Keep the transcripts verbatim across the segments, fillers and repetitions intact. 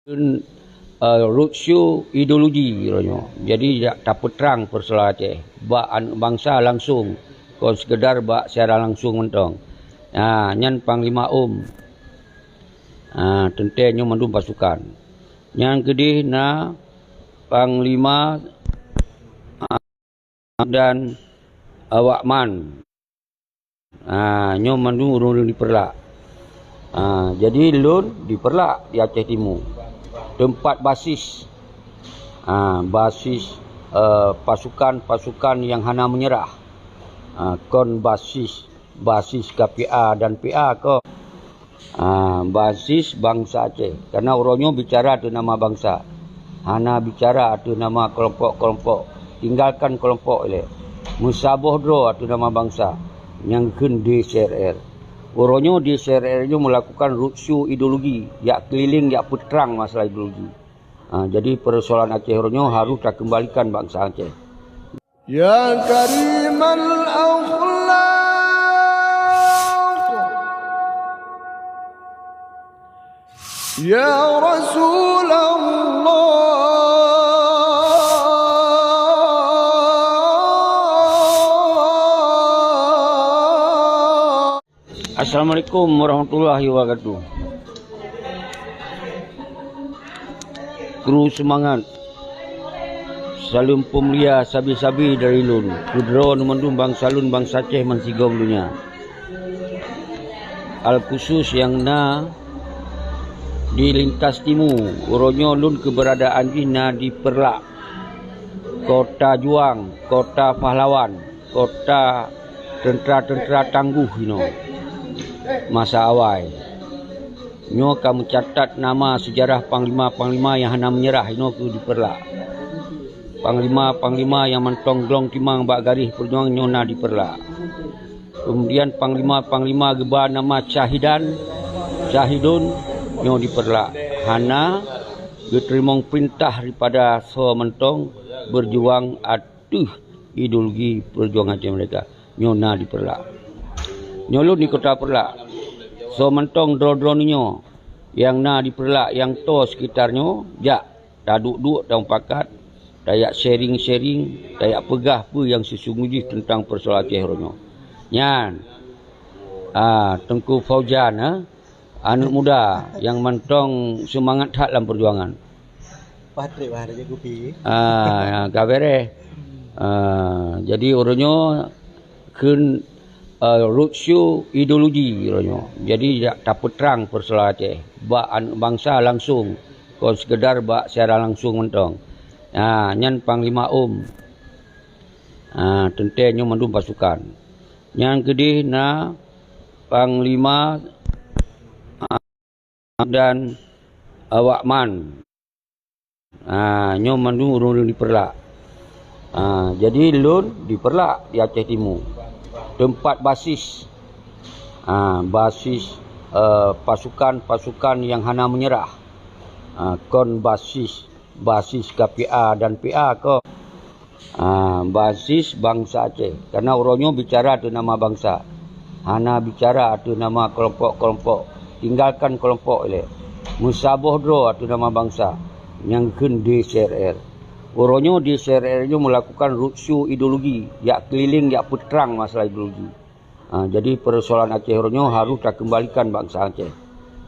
eh, roadshow ideologi uroe nyoe. Jadi, jak tapeutrang peusoalan Aceh bak aneuëk bansa langsung, kon sekedar bak siaran langsung mantong. Ha, nyan Panglima Um. Ha, teuntée nyoe mandum pasukan. Nyang keudeh na Panglima dan awakman. Ha, nyoe mandum ureuëng-ureuëng di Peureulak. Ha, jadi lôn di Peureulak di Aceh Timu. Teumpat basis, ha, basis, eh, pasukan-pasukan nyang hana meunyeurah. Ha, kon basis, basis K P A dan P A kon. Ah, basis bansa Aceh. Karena uroe nyoe bicara ateueh nama bansa. Hana bicara ateueh nama kelompok-kelompok. Tinggalkan kelompok ilée. Meusaboh droe ateueh nama bansa. Nyang kheun D C R R. Uroe nyoe D C R R nyoe melakukan roadshow ideologi. Jak keliling, jak peutrang masalah ideologi. Ah, jadi persoalan Aceh uroe nyoe harus takeumbalikan bansa Aceh. يا كريم الأخلاق، يا رسول الله. Assalamualaikum warahmatullahi wabarakatuh. Kru seumangat. Saleuem peumulia sabe-sabe dari lôn. Keudroe mandum bansa lôn bansa Aceh bansigom donya. Alkhusus nyang na di lintas timu, uroe nyoe lôn keuberadaan jih na di Peureulak, kota juang, kota pahlawan. Kota teuntera-teuntera tangguh inoe masa awai. Nyoe ka meucatat nama seujarah panglima-panglima nyang hana meunyeurah inoe keu di Peureulak. Panglima-panglima nyang mantong glong timang bak garéh peujuangan nyoe na di Peureulak. Keumudian panglima-panglima geuba nama syahidan, syahidun nyoe di Peureulak. Hana geuteurimong peurintah daripada soe mantong beujuang ateueh ideologi peujuangan Aceh Merdeka. Nyoe na di Peureulak. Nyoe lôn di kota Peureulak. Soe mantong droe-droe nyoe nyang na di Peureulak, nyang toe sekitar nyoe, jak taduek-duek, tamupakat, tajak sharing-sharing, tajak peugah peue nyang sisunggoh jih teuntang peusoalan Aceh uroe nyoe. Nyan, ah, Teungku Fauzan, eh, aneuëk muda nyang mantong seumangat that lam peujuangan. Patrick Wahid Kupi. Ah, ya, ka beres. Ah, jadi uroe nyoe kheun, ah, roadshow ideologi uroe nyoe. Jadi jak tapeutrang peusoalan Aceh bak aneuëk bansa langsung, kon sekedar bak siaran langsung mantong. Ah, nyan Panglima Um. Ah, teuntée nyoe mandum pasukan. Nyang keudeh na Panglima dan awakman. Ha, nyoe mandum ureuëng-ureuëng di Peureulak. Ha, jadi lôn di Peureulak di Aceh Timu. Teumpat basis. Ha, basis, eh, pasukan-pasukan nyang hana meunyeurah. Ha, kon basis, basis K P A dan P A kon. Ah, basis bansa Aceh. Karena uroe nyoe bicara ateueh nama bansa. Hana bicara ateueh nama kelompok-kelompok. Tinggalkan kelompok ilée. Meusaboh droe ateueh nama bansa. Nyang kheun D C R R. Uroe nyoe D C R R nyoe melakukan roadshow ideologi. Jak keliling, jak peutrang masalah ideologi. Ha, jadi persoalan Aceh uroe nyoe harus takeumbalikan bansa Aceh.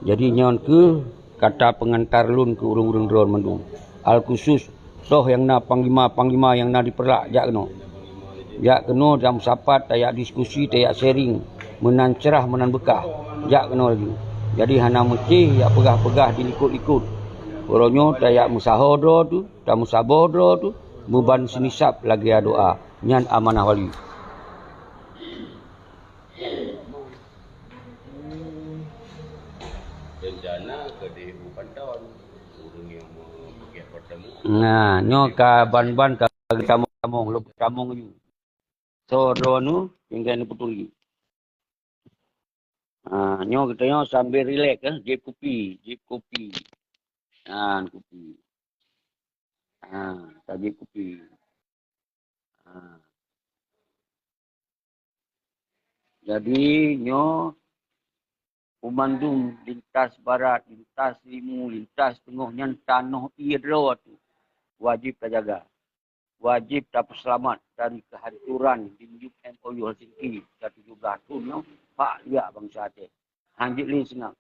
Jadi nyoe keuh kata pengantar lôn keu ureuëng-ureuëng droe mandum. Alkhusus soe nyang na panglima-panglima nyang na di Peureulak, jak keunoe. Jak keunoe dan meusapat, tajak diskusi, tajak sharing. Meunan cerah, meunan beukah. Jak keunoe laju. Jadi hana meusti jak peugah-peugah di likot-likot. Uroe nyoe tajak meusaho droe tu, tameusaboh droe tu, meuban seunisab lagée doa. Nyan amanah wali. Rencana keu di Bupanton, ureuëng nyang meupeugét pertemuan. Nah, nyoe ka ban-ban ka geutamong-tamong, lôn tamong ju. Soe droeneuh tinggai neuputuri. Ha, nyoe geutanyoe sambil rilek, eh, jieb kupi, jieb kupi. Ha, kupi. Ha, ka jieb kupi. Ha. Jadi, nyoe Meumandum lintas barat, lintas timu, lintas teungoh nyan tanoh ie droe teuh wajéb tajaga. Wajéb tapeuseulamat dari keuhancoran di miyueb M O U Helsinki ka tujoh blaih thon nyoe, hak bansa Aceh. Hanjeuet lé seunang.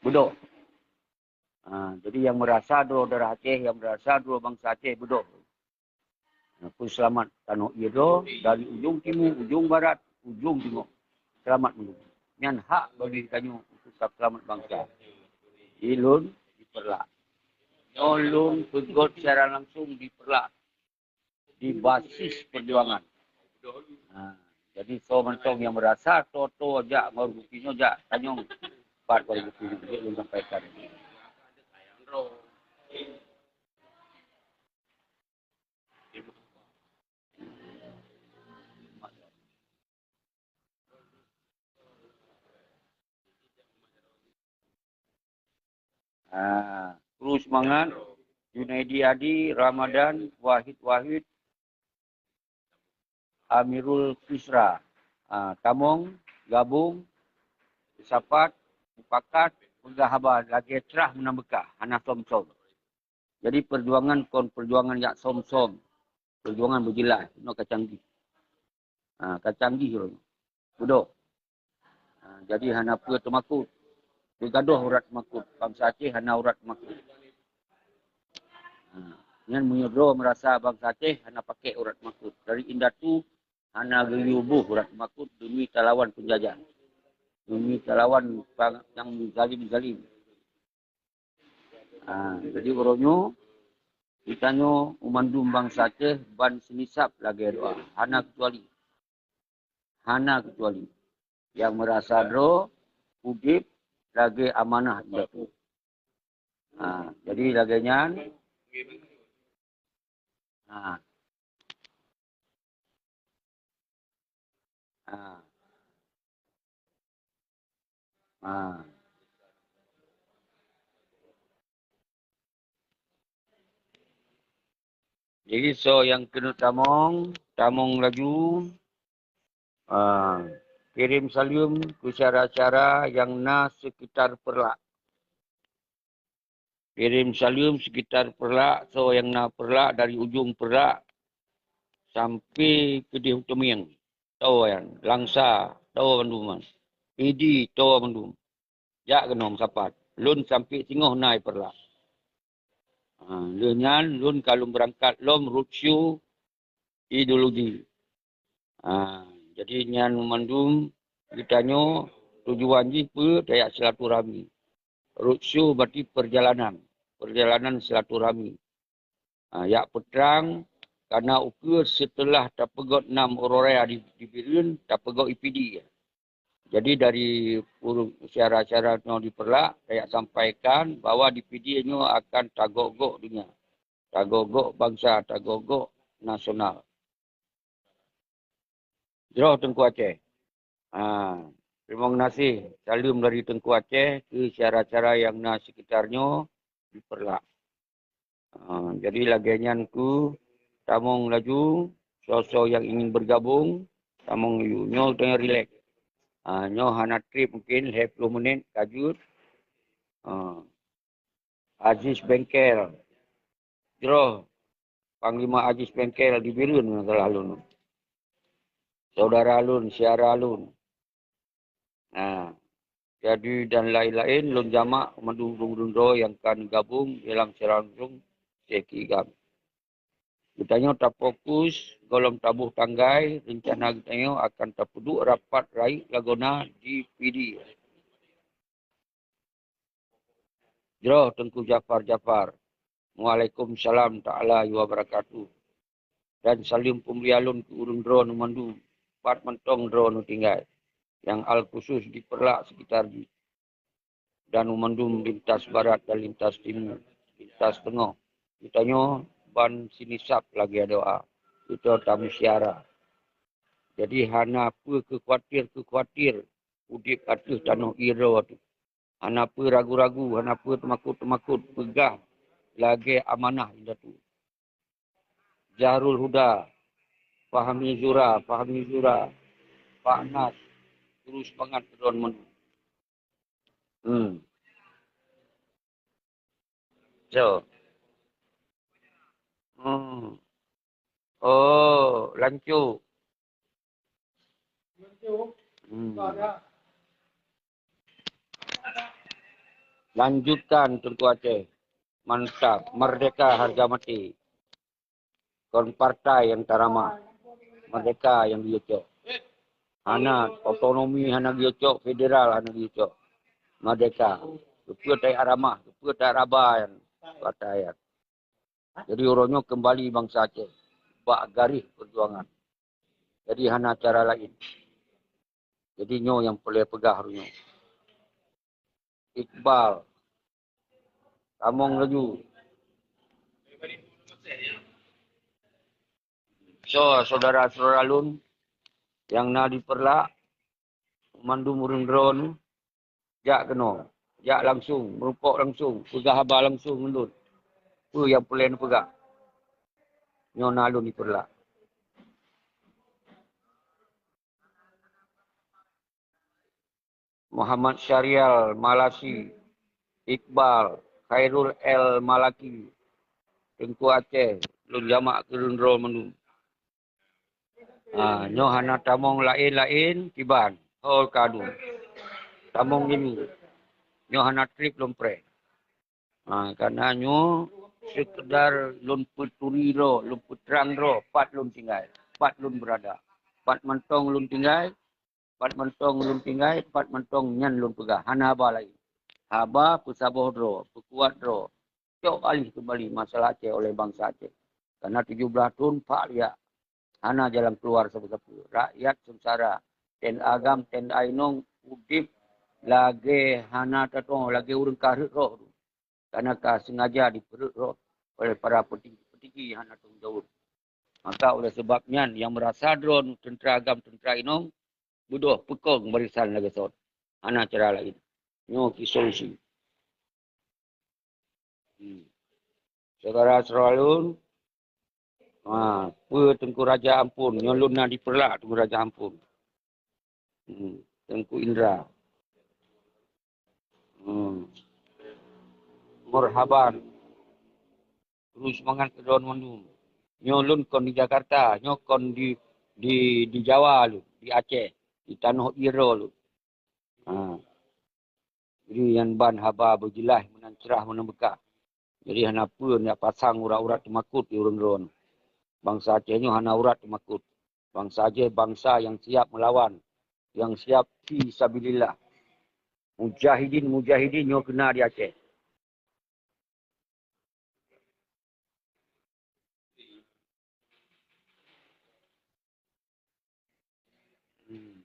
Beudôh. Ha, jadi nyang meurasa droe darah Aceh, nyang meurasa droe bansa Aceh, beudôh. Nah, peuseulamat tanoh ie droe dari ujong timu, ujong barat, ujong teungoh. Seulamat meunyoe. Nyan hak bagi geutanyoe untuk seulamat bansa. Di lôn di Peureulak. Nyoe lôn peugöt siaran langsung di Peureulak. Di basis peujuangan. Ha, jadi soe mantong nyang meurasa toe-toe jak ngon bukeuti nyoe jak tanyong pat ngon bukeuti nyoe jeuet lôn sampaikan. Ha, kru seumangat, Junaidi Adi, Ramadan, Wahid Wahid, Amirul Kisra. Ha, tamong, gabong, sapat, mupakat, peugah haba lagée trah meunan beukah, hana som-som. Jadi peujuangan kon peujuangan jak som-som. Peujuangan beujeulaih, nyoe ka canggih. Ha, ka canggih uroe nyoe. Beudôh. Ha, jadi hana peue teumakot. Beugadoh urat makot. Bansa Aceh hana urat makot. Ha, nyan meunyoe droe meurasa bansa Aceh hana pakék urat makot. Dari indatu hana geuyue boh urat makot demi talawan peunjajah. Demi talawan pang-, nyang zalim-zalim. Ha, jadi uroe nyoe, geutanyoe meumandum bansa Aceh ban seunisab lagée doa. Hana keucuali. Hana keucuali. Nyang meurasa droe udeb lagée amanah indatu. Ha, jadi lagée nyan. Ha. Ha. Ha. Jadi soe nyang keuneuk tamong, tamong laju. Ha. Kirém saleuem keu syedara-syedara nyang na seukitar Peureulak. Kirém saleuem seukitar Peureulak, soe nyang na Peureulak dari ujong Peureulak sampoe keudeh u Teumieng, toe nyan, Langsa, toe bandum nyan, Pidie, toe bandum. Jak keunoe meusapat. Lôn sampoe singoh na i Peureulak. Ha, lheueh nyan lôn ka lôn beurangkat lom roadshow ideologi. Ha, jadi nyan mandum geutanyoe tujuan jih peue? Tajak silaturahmi. Roadshow berarti perjalanan, perjalanan silaturahmi. Ha, jak peutrang, karena ukeue seuteulah tapeugöt nam uroe raya di, di Bireuen, tapeugöt i Pidie. Jadi dari ureuëng syedara-syedara nyoe di Peureulak, tajak sampaikan bahwa di Pidie nyoe akan tagok-gok donya. Tagok-gok bansa, tagok-gok nasional. Jroh Teungku Aceh. Ha, teurimong gaséh saleuem dari Teungku Aceh keu syedara-syedara nyang na seukitar nyoe di Peureulak. Ha, jadi lagée nyan keuh tamong laju, soe-soe nyang ingin bergabung, tamong laju. Nyoe tanyoe rilek. Ha, nyoe hana treb mungkin lhée ploh menit ka jeuet. Ha. Aziz Bengkel. Jroh Panglima Aziz Bengkel di Bireuen, salah lôn. Saudara lôn, syedara lôn. Nah, jadi dan lain-lain, lôn jamak mandum ureuëng-ureuëng droe nyang ka gabong dalam siaran langsung Syekh Igam. Geutanyoe tafokus gohlom taboh tanggai, reuncana geutanyoe akan tapeuduek rapat rayeuk lagoena di Pidie. Jroh Teungku Jafar Jafar. Waalaikumsalam taala wabarakatuh. Dan saleuem peumulia lôn keu ureuëng droeneuh mandum, pat mantong droeneuh tinggai, nyang al khusus di Peureulak seukitar jih, dan u mandum lintas barat dan lintas timu, lintas teungoh. Geutanyoe ban sinisab lagée doa, geutanyoe tamusyawarah. Jadi hana peue keu khawatir-keu khawatir udeb ateueh tanoh ie droe teuh. Hana peue ragu-ragu, hana peue teumakot-teumakot, peugah lagée amanah indatu. Jahrul Huda, Fahmi Zura, Fahmi Zura, Pak Nas, terus bangat droeneuh mandum. Hmm. So. Hmm. Oh, lancu. Hmm. Lanjutkan Teungku Aceh. Mantap. Merdeka harga mati. Kon partai nyang taramah. Merdeka nyang geucok. Hana otonomi, hana geucok, federal hana geucok. Merdeka. Keupeue taramah, keupeue taraba nyan partai nyan. Jadi uroe nyoe keumbali bansa Aceh bak garéh peujuangan. Jadi hana cara laén. Jadi nyoe nyang peureulée peugah uroe nyoe. Iqbal, tamong laju. So, syedara-syedara lôn nyang na di Peureulak, mandum ureuëng droeneuh, jak keunoe, jak langsung, meurumpok langsung, peugah haba langsung ngon lôn. Peue nyang peureulée neupeugah? Nyoe na lôn di Peureulak. Muhammad Syahrial Malasi, Iqbal, Khairul El Malaki, Teungku Aceh, lôn jamak keu ureuëng droe mandum. Ha, nyoe hana tamong laén-laén kiban, ho ka dum. Tamong nyoe. Nyoe hana treb lôn preh. Ha, karena nyoe sekedar lôn peuturi droe, lôn peutrang droe, pat lôn tinggai, pat lôn beurada. Pat mantong lôn tinggai, pat mantong lôn tinggai, pat mantong nyan lôn peugah. Hana haba laén. Haba peusaboh droe, peukuat droe. Cok alih keumbali masalah Aceh oleh bansa Aceh. Karena tujoh blaih thon phak riak. Hana jalan keuluar sapeue-sapeue. Rakyat seungsara. Tenda agam, tenda inong udeb lagée hana tatong, lagée ureuëng ka rhot roh. Karena ka sengaja dipeurhot roh oleh para petinggi-petinggi nyang hana tanggung jaweueb. Maka oleh sebab nyan, nyang meurasa droeneuh teuntra agam, teuntra inong, beudôh peukong barisan lagée sot. Hana cara laén. Nyoe keu solusi. Hmm. Syedara-syedara lôn, ha, peue Teungku Raja Amphon? Nyoe lôn na di Peureulak Teungku Raja Amphon. Hmm. Teungku Indra. Hmm. Marhaban. Terus seumangat keu droeneuh mandum. Nyoe lôn kon di Jakarta, nyoe kon di, di, di Jawa lôn, di Aceh, di tanoh ie droe lôn. Ha. Jadi nyan ban haba beujeulaih meunan crah meunan beukah. Jadi hana peue neujak pasang urat-urat teumakot di ureuëng droeneuh. Bansa Aceh nyoe hana urat teumakot. Bansa Aceh bansa nyang siap meulawan, nyang siap fi sabilillah. Mujahidin-mujahidin nyoe keuna di Aceh. Hmm.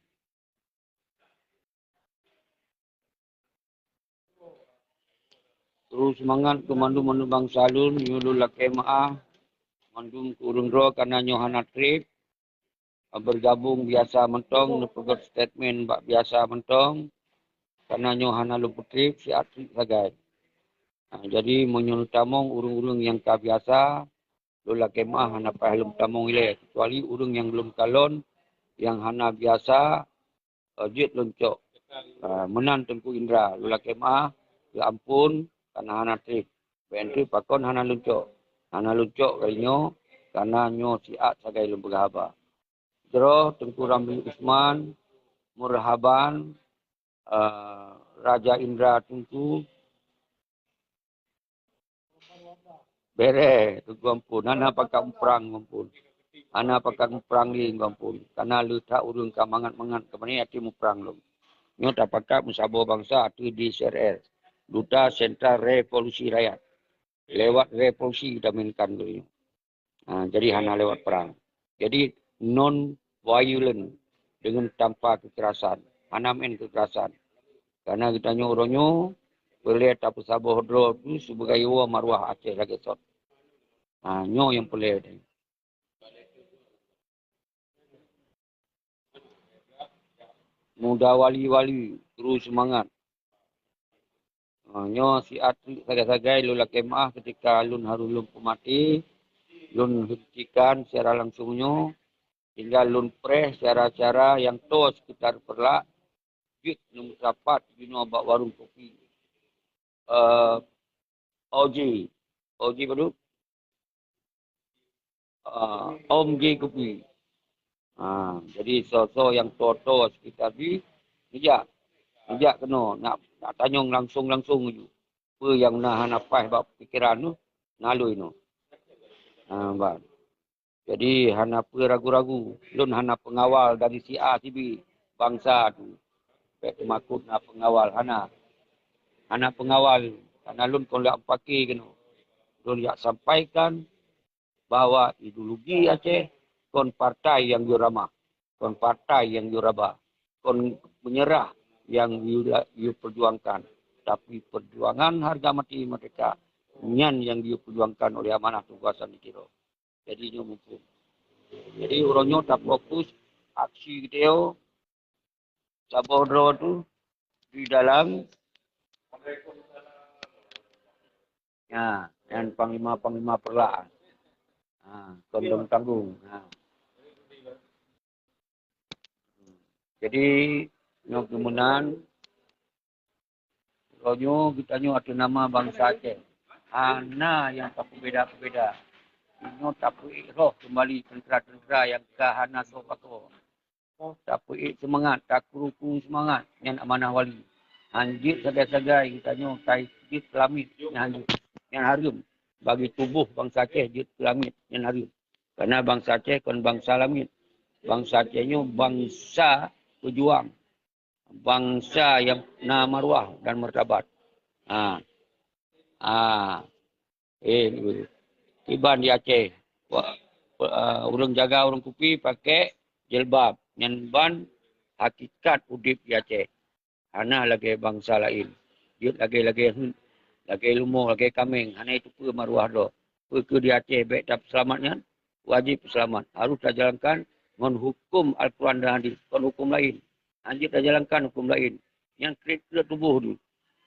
Terus seumangat keu mandum-mandum bansa lôn, nyoe lôn lakée meuáh mandum keu ureuëng droe karena nyoe hana treb. Bergabung biasa mantong, neupeugét statement bak biasa mantong, karena nyoe hana lôn peutreb siat treb sagai. Ha, jadi meunyoe neutamong ureuëng-ureuëng nyang ka biasa, lôn lakée meuáh hana payah lôn tamong ilée, kecuali ureuëng nyang lôn kalon nyang hana biasa, eh, jeuet lôn cok. Ah, meunan Teungku Indra, lôn lakée meuáh, geuampôn, karena hana treb. Bèk treb pakon hana lôn cok. Hana lôn cok kali nyoe, karena nyoe siat sagai lôn peugah haba. Jroh Teungku Ramli Usman, marhaban, eh, Raja Indra Teungku, Bèrèh, Teungku ampôn. Hana pakat muprang ampôn. Hana pakat muprang lé ampôn. Kana le that ureuëng ka mangat-mangat keumanö até muprang lom. Nyoe tapakat meusaboh bansa ateueh D C R R, Duta Sentral Revolusi Rakyat. Lewat revolusi geuta mainkan geutanyoe. Ha, jadi hana lewat perang. Jadi non violent, dengan tanpa kekerasan. Hana main kekerasan. Karena geutanyoe uroe nyoe peureulèe tapeusaboh droe pih sibagai woe maruah Aceh lagèe sot. Ha, nyoe nyang peureulèe. Muda wali-wali, terus semangat. Ha, nyoe siat sagai-sagai lôn lakèe meu'ah ketika lôn harôh lôn peumaté, lôn hentikan siaran langsung nyoe, tinggai lôn preh siaran-siaran nyang toe seukitar Peureulak, jeuet neumeusapat jinoe bak warong kopi. Eh, O J. O J padub? Ah, Om J Kopi. Ah, jadi soe-soe nyang toe-toe sekitar jih, neujak. Neujak keunoe, nak, nak tanyong langsong-langsong laju. Peue nyang na hana paih bak pikeran tu, na lôn inoe. Ah, ban. Jadi, hana peue ragu-ragu. Lôn hana peungawal dari si A, si B, bansa tu. Bèk teumakot na peungawal, hana. Hana peungawal, karena lôn kon jak meupaké keunoe. Lôn jak sampaikan bahwa ideologi Aceh kon partai nyang yue ramah, kon partai nyang yue raba, kon meunyeurah nyang yue, yue peujuangkan. Tapi peujuangan hareuga maté merdeka, nyan nyang yue peujuangkan oleh amanah tugasan di Tiro. Jadi nyoe muphom. Jadi uroe nyoe tafokus aksi geutanyoe saboh droe tu di dalam, ya, dan panglima-panglima Peureulak. Ha, kon dong tanggong. Ha. Jadi, nyoe keuh meunan, uroe nyoe geutanyoe ateueh nama bansa Aceh. Hana nyang tapeubeda-peubeda. Nyoe tapeuék roh keumbali teuntera-teuntera nyang ka hana soe pakoe. Tapeuék seumangat, takru-kru seumangat, nyan amanah wali. Han jeuet sagai-sagai geutanyoe tai jeuet peulamiet, nyan han jeuet. Nyan hareuem. Bagi tuboh bansa Aceh jeuet peulamiet, nyan hareuem. Karena bansa Aceh kon bansa lamiet. Bansa Aceh nyoe bansa peujuang. Bansa nyang na maruah dan martabat. Ha. Ha. Eh, kiban di Aceh. Wa-, wa-, ah, ureueng jaga warong kupi pakai jilbab. Nyan ban hakikat udeb di Aceh. Hana lagèe bansa laén. Jeuet lagèe-lagèe heuet, lagèe leumo, lagèe kaméng, hana jiteupeue maruah droe. Peue keuh di Aceh bèk tapeuseulamat nyan? Wajéb peuseulamat. Harôh tajalankan ngon huköm Al-Quran dan Hadis, kon huköm laén. Han jeuet tajalankan huköm laén. Nyan kreuet-kreuet tuboh jih.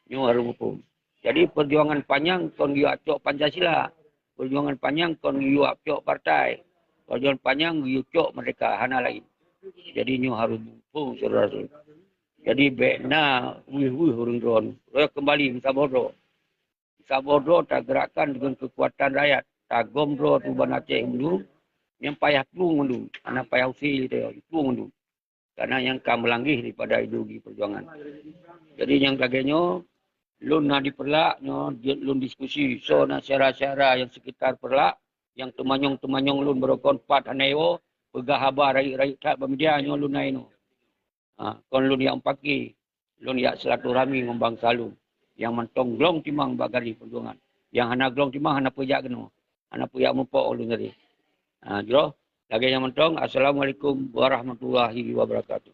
Nyoe harôh muphom. Jadi, peujuangan panyang kon geuyue cok Pancasila. Peujuangan panyang kon geuyue cok partai. Peujuangan panyang geuyue cok merdeka, hana laén. Jadi, nyoe harôh muphom, syedara-syedara. Jadi, bèk na weueh-weueh ureueng droeneuh. Roh keumbali meusaboh droe. Meusaboh droe tageurakkan deungon keukuatan rakyat. Tagom droe tu ban Aceh mandum. Nyang payah plueng mandum. Hana payah use lé teuh, plueng mandum. Karena nyang ka meulanggeh daripada ideologi peujuangan. Jadi, nyang lagèe nyoe, lôn na di Peureulak nyoe, jeuet lôn diskusi. Soe na syedara-syedara nyang sekitar Peureulak, nyang teumanyong-teumanyong lôn barokon pat hana iwoe, peugah haba rayeuk-rayeuk that bak media nyoe lôn na inoe. Ha, kon lôn jak meupaké, lôn jak silaturahmi ngon bansa lôn. Nyang mantong glong timang bak garéh peujuangan. Nyang hana glong timang hana peue jak keunoe. Hana peue jak meurumpok lôn garéh. Ha, jroh. Lagèe nyan mantong, Assalamualaikum warahmatullahi wabarakatuh.